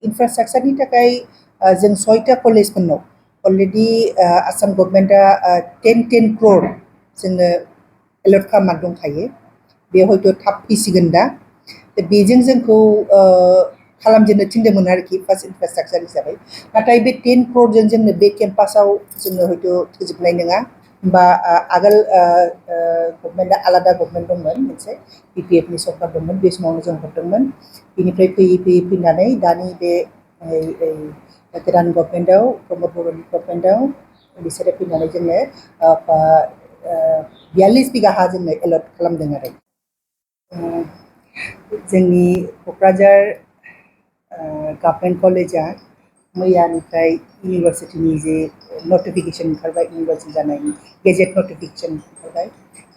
इनफ्रास्ट्राक्चारनि थाखाय जों 6टा कलेजफोरनाव अलरेडि आसाम गभर्नमेन्टआ 10 crore जोंनो एलट खालामनानै दंखायो। बे हयथ' थाब फैसिगोन दा बेजों जोंखौ खालामजेननो थिनदोंमोन आरोखि फार्स्ट इनफ्रास्ट्राक्चार हिसाबै। नाथाय बे 10 crore जों जोंनो बे केम्पासाव जोंनो हयथ' थोजोबनाय नङा। होमबा आगोल गभर्नमेन्टआ आलादा गभर्नमेन्ट दंमोन मोनसे बिपिएफनि सरकार दंमोन बे समावनो जों हरदोंमोन। बिनिफ्राय फैयै फैयै फैनानै दानि बे गोदान गभर्नमेन्टआव प्रमद बर'नि गभर्नमेन्टआव बिसोरो फैनानै जोंनो 42 बिघा हा जोंनो एलट खालामदों आरो। जोंनि क'क्राझार गभर्नमेन्ट कलेजआ मैयानिफ्राय इउनिभार्सिटिनि जे नटिफिकेसन ओंखारबाय इउनिभार्सिटि जानायनि गेजेट नटिफिकेसन ओंखारबाय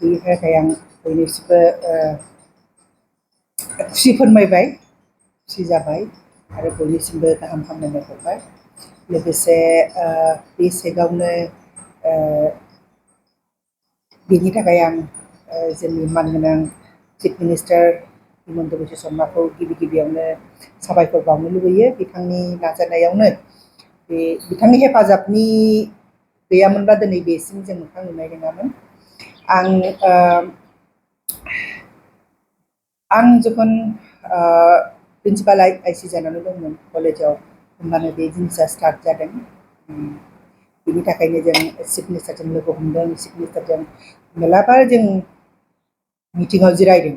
बेनि थाखाय आं बयनिसिमबो खुसि फोरमायबाय, खुसि जाबाय आरो बयनिसिमबो गाहाम हामलायनाय हरबाय। लोगोसे बे सेगावनो बेनि थाखाय आं जोंनि मानगोनां चिफ मिनिस्टार हिमन्त बिश्व शर्माखौ गिबि गिबियावनो साबायखर बावनो लुबैयो। बिथांनि नाजानायावनो बिथांनि हेफाजाबनि गैयामोनब्ला दिनै बेसिम जों मोखां नुनाय नङामोन। आं जेखन प्रिन्सिपाल आइसि जानानै दंमोन कलेजाव होमबानो बे जिनिसा स्टार्ट जादों। बिनि थाखायनो जों चिफ मिनिस्टारजों लोगो हमदों, चिफ मिनिस्टारजों मेलाबार जों मिटिङाव जिरायदों।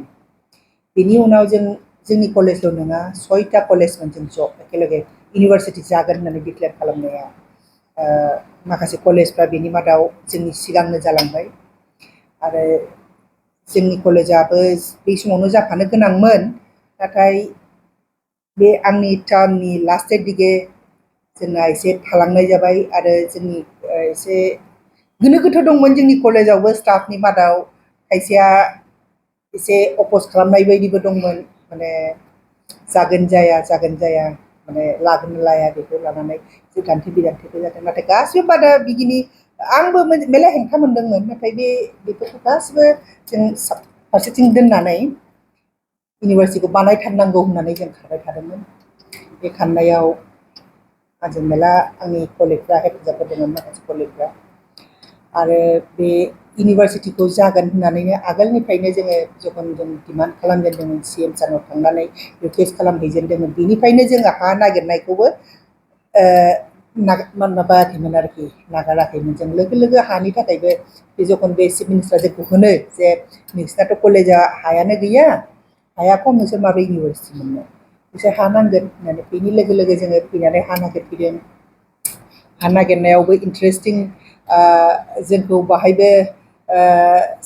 बेनि उनाव जोंनि कलेजल' नङा 6टा कलेजमोन जों ज' एखेलगे इउनिभार्सिटि जागोन होननानै डिक्लेयार खालामनाया। माखासे कलेजफ्रा बेनि मादाव जोंनि सिगांनो जालांबाय आरो जोंनि कलेजाबो बे समावनो जाफानो गोनांमोन। नाथाय बे आंनि टार्मनि लास्ट दिगे जोंना एसे थालांनाय जाबाय आरो जोंनि एसे गोनो गोथो दंमोन जोंनि कलेजावबो स्टाफनि मादाव खायसेया एसे अपस खालामनाय बायदिबो दंमोन माने जागोन जाया माने लागोन लाया बेखौ लानानै जे दान्थे बिदान्थेबो जादों। नाथाय गासिबो बादा बिगिनि आंबो मेरला हेंथा मोनदोंमोन। नाथाय बेफोरखौ गासिबो जों फारसेथिं दोननानै इउनिभार्सिटिखौ बानायथारनांगौ होननानै जों खारबाय थादोंमोन। बे खारनायाव आंजों मेरला आंनि कलिगफ्रा हेफाजाब होदोंमोन माखासे कलिगफ्रा आरो बे इउनिभार्सिटिखौ जागोन होननानैनो आगोलनिफ्रायनो जोङो जेखन जों डिमान्ड खालामजेनदोंमोन CM सारनाव थांनानै रिकुवेस्ट खालामहैजेनदोंमोन बेनिफ्रायनो जोङो हा नागिरनायखौबो माबायाखैमोन आरोखि नागाराखैमोन। जों लोगो लोगो हानि थाखायबो बे जखन बे चिफ मिनिस्टारा जोंखौ होनो जे नोंसिनाथ' कलेजा हायानो गैया, हाया खम नोंसोर माबोरै इउनिभार्सिटि मोननो, बिसोर हा नांगोन होननानै बेनि लोगो लोगो जोङो फैनानै हा नागिरफैदों। हा नागिरनायावबो इन्टारेस्टिं जोंखौ बाहायबो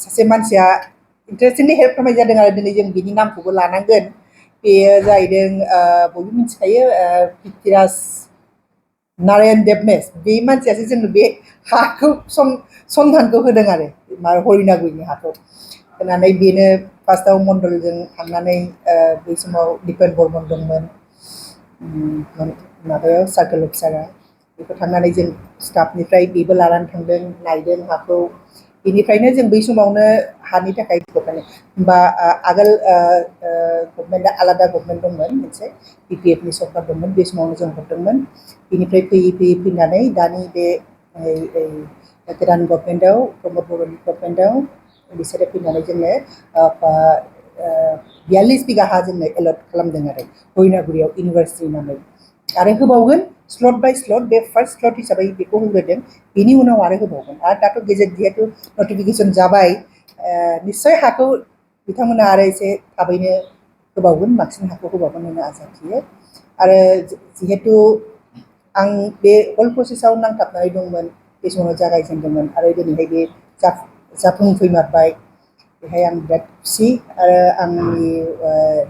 सासे मानसिया इन्टारेस्टिंलि हेल्प खालामनाय जादों आरो दिनै जों बिनि नामखौबो लानांगोन। बेयो जाहैदों बयबो मिथिखायो पृथ्वीराज नारायण देबनेस बे मानसियासो जोंनो बे हाखौ संधानखौ होदों आरो हरिनागुरिनि हाखौ होनानै बेनो फार्स्टआव मण्डलजों थांनानै बै समाव दिपेन बर्मन दंमोन माबायाव सार्कोल अफिसारा बेखौ थांनानै जों स्टाफनिफ्राय बेबो लानानै थांदों नायदों हाखौ। बेनिफ्रायनो जों बै समावनो हानि थाखाय होमबा आगोल गभर्नमेन्टआ आलादा गभर्नमेन्ट दंमोन मोनसे बिपिएफनि सरकार दंमोन बे समावनो जों हरदोंमोन। बिनिफ्राय फैयै फैयै फैनानै दानि बे गोदान गभर्नमेन्टआव प्रमद बर'नि गभर्नमेन्टआव बिसोरो फैनानै जोंनो 42 बिघा हा जोंनो एलट खालामदों आरो हरिनागुरियाव इउनिभार्सिटिनि नामै आरो होबावगोन स्लट बाय स्लट। बे फार्स्ट स्लट हिसाबै बेखौ होग्रोदों, बेनि उनाव आरो होबावगोन आरो दाथ' गेजेट जिहेतु नटिफिकेसन जाबाय निस्सय हाखौ बिथांमोना आरो एसे थाबैनो होबावगोन, बांसिन हाखौ होबावगोन होननो आसा थियो। आरो जिहेतु आं बे हल प्रसेसआव नांथाबनानै दंमोन बे समाव जागायजेनदोंमोन आरो दिनैहाय बे जाफुंफैमारबाय बेहाय आं बिराद खुसि आरो आंनि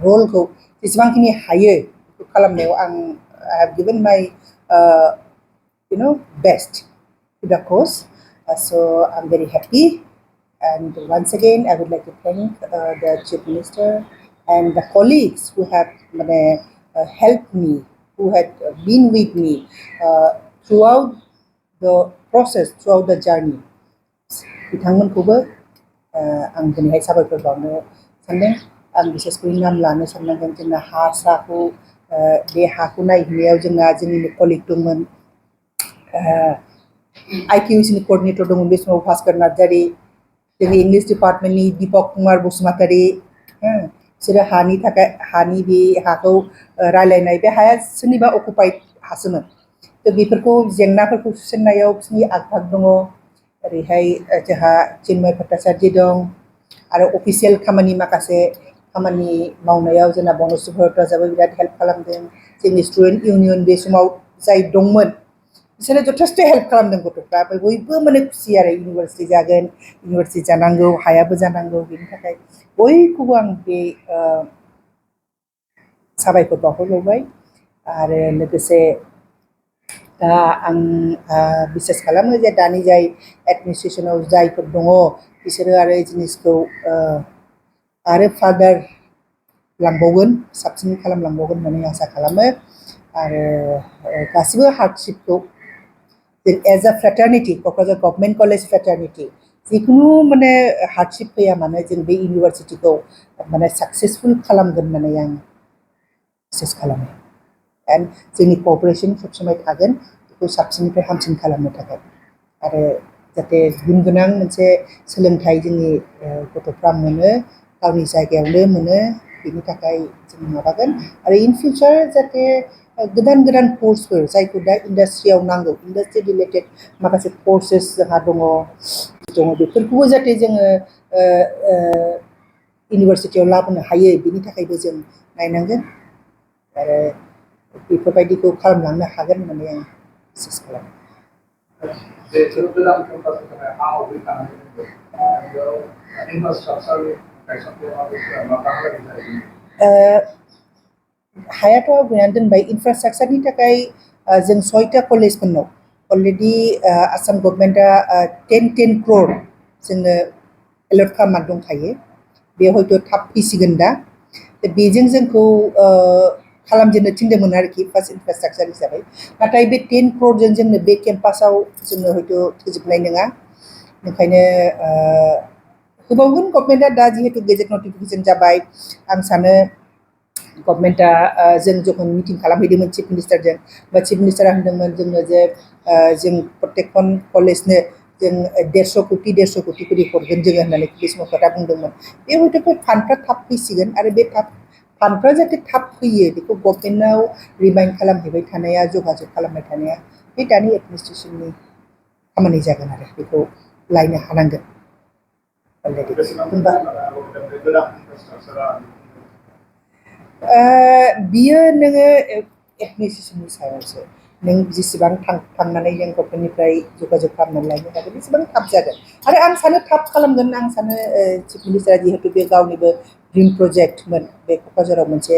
रलखौ जेसेबांखिनि हायो बेखौ खालामनायाव आं I have given my best to the cause. So I'm very happy. And once again, I would like to thank the Chief Minister and the colleagues who have helped me, who had been with me throughout the process, throughout the journey. बिथांमोनखौबो आं दिनैहाय साबायखर बावनो सानदों। आं बिसेसखै नाम लानो साननांगोन जोंना हा साखौ बे हाखौ नायहैनायाव जोंनिनो कलिग दंमोन IQC कोअर्डिनेटर दंमोन बे समाव भास्कर नार्जारी जोंनि इंलिश डिपार्टमेन्टनि दीपक कुमार बसुमतारी बिसोरो हानि बे हाखौ रायलायनाय बे हाया सोरनिबा अकुपाइड हासोमोन बेफोरखौ जेंनाफोरखौ सुस्रांनायाव बिसोरनि आग-भाग दङ ओरैहाय जोंहा चिन्मय भट्टाचार्य दं आरो अफिसियेल खामानि माखासे खामानि मावनायाव जोंना बनसु भरद्वाजाबो बिराद हेल्प खालामदों जोंनि स्टुडेन्ट इउनियन बे समाव जाय दंमोन बिसोरो जथेस्थ हेल्प खालामदों गथ'फ्रा बयबो माने खुसि आरो इउनिभार्सिटि जागोन इउनिभार्सिटि जानांगौ हायाबो जानांगौ बेनि थाखाय बयखौबो आं बे साबायखर बावहरबावबाय आरो लोगोसे दा आं बिसास खालामो जे दानि जाय एडमिनिस्ट्रेसनाव जायफोर दङ बिसोरो आरो जिनिसखौ आरो फार्दार लांबावगोन साबसिन खालामलांबावगोन होननानै आसा खालामो आरो गासिबो हार्डशिपखौ as a fraternity Kokrajhar government college fraternity जिखुनु माने हार्डशिप फैया मानो जों बे इउनिभार्सिटिखौ माने साक्सेसफुल खालामगोन होननानै आं बिसास खालामो एन्ड जोंनि क'अपारेसन सब समाय थागोन बेखौ साबसिननिफ्राय हामसिन खालामनो थाखाय आरो जाहाथे गुन गोनां मोनसे सोलोंथाइ जोंनि गथ'फ्रा मोनो गावनि जायगायावनो मोनो बेनि थाखाय जों माबागोन आरो इन फिउचार जाहाथे गोदान गोदान कर्सफोर जायखौ दा इन्डास्ट्रियाव नांगौ इन्डास्ट्रि रिलेटेड माखासे कर्सेस जोंहा दङ बेफोरखौबो जाहाथे जोङो इउनिभार्सिटियाव लाबोनो हायो बेनि थाखायबो जों नायनांगोन आरो बेफोरबायदिखौ खालामलांनो हागोन होननानै आं बिसास खालामो हायाथ' बुंनानै दोनबाय इनफ्रास्ट्राक्चारनि थाखाय जों 6टा कलेजफोरनाव अलरेडि आसाम गभर्नमेन्टआ 10 crore जोंनो एलट खालामना दंखायो बे हयथ' थाब फैसिगोन दा बेजों जोंखौ खालामजेननो थिनदोंमोन आरोखि फार्स्ट इनफ्रास्ट्राक्चार हिसाबै नाथाय बे 10 crore जोंनो बे केम्पासाव जोंनो हयथ' थोजोबनाय नङा ओंखायनो होबावगोन गभर्नमेन्टआ दा जिहेतु गेजेट नटिफिकेसन जाबाय आं सानो गभर्नमेन्टआ जों जखन मिटिं खालामहैदोंमोन चिफ मिनिस्टारजों बा चिफ मिनिस्टारा होनदोंमोन जोंनो जे जों प्रत्येकखन कलेजनो जों 150 कोटि करि हरगोन जोङो होननानै बे समाव खोथा बुंदोंमोन बे हयथ' बे फान्डफ्रा थाब फैसिगोन आरो बे फान्डफ्रा जाहाथे थाब फैयो बेखौ गभर्नमेन्टआव रिमाइन्ड खालामहैबाय थानाया जगाजग खालामबाय थानाया बे दानि एडमिनिस्ट्रेसननि खामानि जागोन आरो बेखौ लायनो हानांगोन बियो नोङो एडमिनिस्ट्रेसननि सायावसो नों जेसेबां थांनानै जों गभर्नमेन्टनिफ्राय जगाजग खालामनानै लायनो हागोन एसेबां थाब जागोन आरो आं सानो थाब खालामगोन आं सानो चिफ मिनिस्टारा जिहेतु बे गावनिबो ड्रिम प्रजेक्टमोन बे क'क्राझाराव मोनसे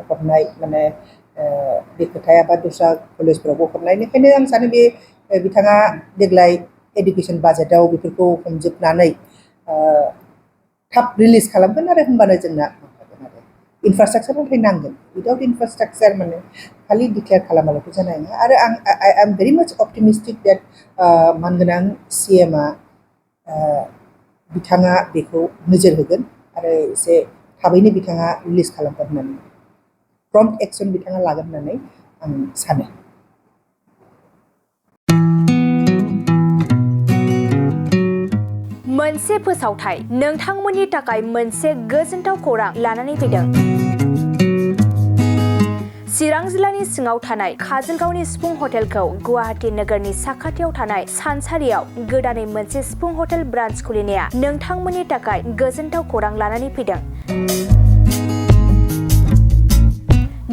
हरनाय माने बे खोथाया बा दस्रा कलेजफोरावबो हरनाय बेनिखायनो आं सानो बे बिथाङा देग्लाय एडुकेसन बाजेटआव बेफोरखौ हमजोबनानै थाब रिलिज खालामगोन आरो होमबानो जोंना इनफ्रास्ट्राक्चार नाथाय नांगोन उइदाउट इनफ्रास्ट्राक्चार माने खालि डिक्लेयार खालामाल'थ' जानाय नङा आरो आइ एम भेरि माच अपटिमिस्टिक देट मानगोनां CMआ बिथाङा बेखौ नोजोर होगोन आरो एसे थाबैनो बिथाङा रिलिज खालामगोन होननानै प्रम्प्ट एक्सन बिथाङा लागोन होननानै आं सानो मोनसे फोसावथाय नोंथांमोननि थाखाय मोनसे गोजोनथाव खौरां लानानै फैदों चिरां जिल्लानि सिङाव थानाय काजलगावनि सिफुं हटेलखौ गुवाहाटी नोगोरनि साखाथियाव थानाय सानसारियाव गोदानै मोनसे सिफुं हटेल ब्रान्च खुलिनाया नोंथांमोननि थाखाय गोजोनथाव खौरां लानानै फैदों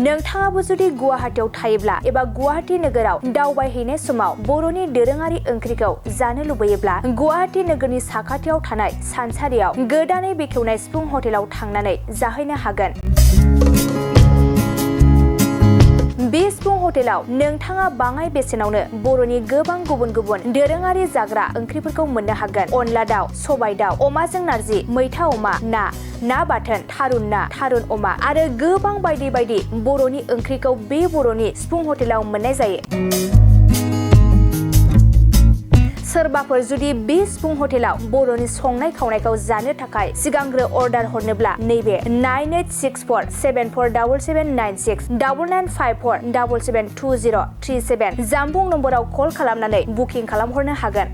नोंथाङाबो जुदि गुवाहाटीयाव थायोब्ला एबा गुवाहाटी नोगोराव दावबायहैनाय समाव बर'नि दोरोङारि ओंख्रिखौ जानो लुबैयोब्ला गुवाहाटी नोगोरनि साखाथियाव थानाय सानसारियाव गोदानै बेखेवनाय सिफुं हटेलाव थांनानै जाहैनो हागोन बे सिफुं हटेलाव नोंथाङा बाङाय बेसेनावनो बर'नि गोबां गुबुन गुबुन दोरोङारि जाग्रा ओंख्रिफोरखौ मोननो हागोन अनला दाउ सबाय दाउ अमाजों नारजि मैथा अमा ना बाथोन थारुन ना थारुन अमा आरो गोबां बायदि बायदि बर'नि ओंख्रिखौ बे बर'नि सिफुं हटेलाव मोननाय जायो सोरबाफोर जुदि बे सिफुं हटेलाव बर'नि संनाय खावनायखौ जानो थाखाय सिगांग्रो अर्डार हरनोब्ला नैबे 9864747796 9954772037 जानबुं नम्बराव कल खालामनानै बुकिं खालामहरनो हागोन।